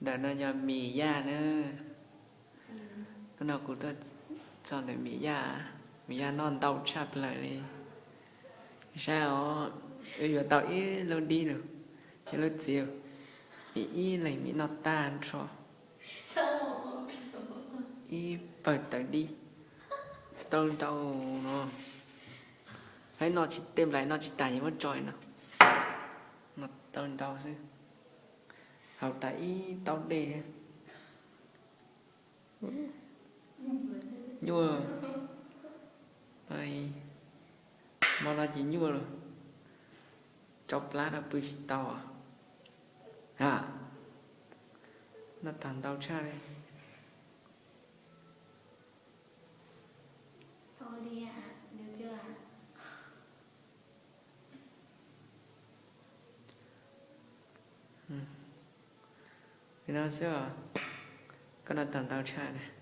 Ntawm no yog Mim Yaj na. Hnub no kuv tuaj txog ntawm Mim Yaj. Mim Yaj noj ntau tshaj plaws li. Saib os, wb yuav tau ib lub dib lawm, yog lub txiv, Mim ib leeg Mim noj tag nrho ib pawg tawv dib tau ntau no. Haib noj tsis, tej nplais noj tsis tas ces muab tso no. Noj tau ntau xwb. Haus tas ib taub dej. Nyuaj. Hmo no ces nyuaj lawm. Tsau plab no pw tsis tau. A, noj tag ntau tshaj li. Li no xwb os. Koj noj tag ntau tshaj na.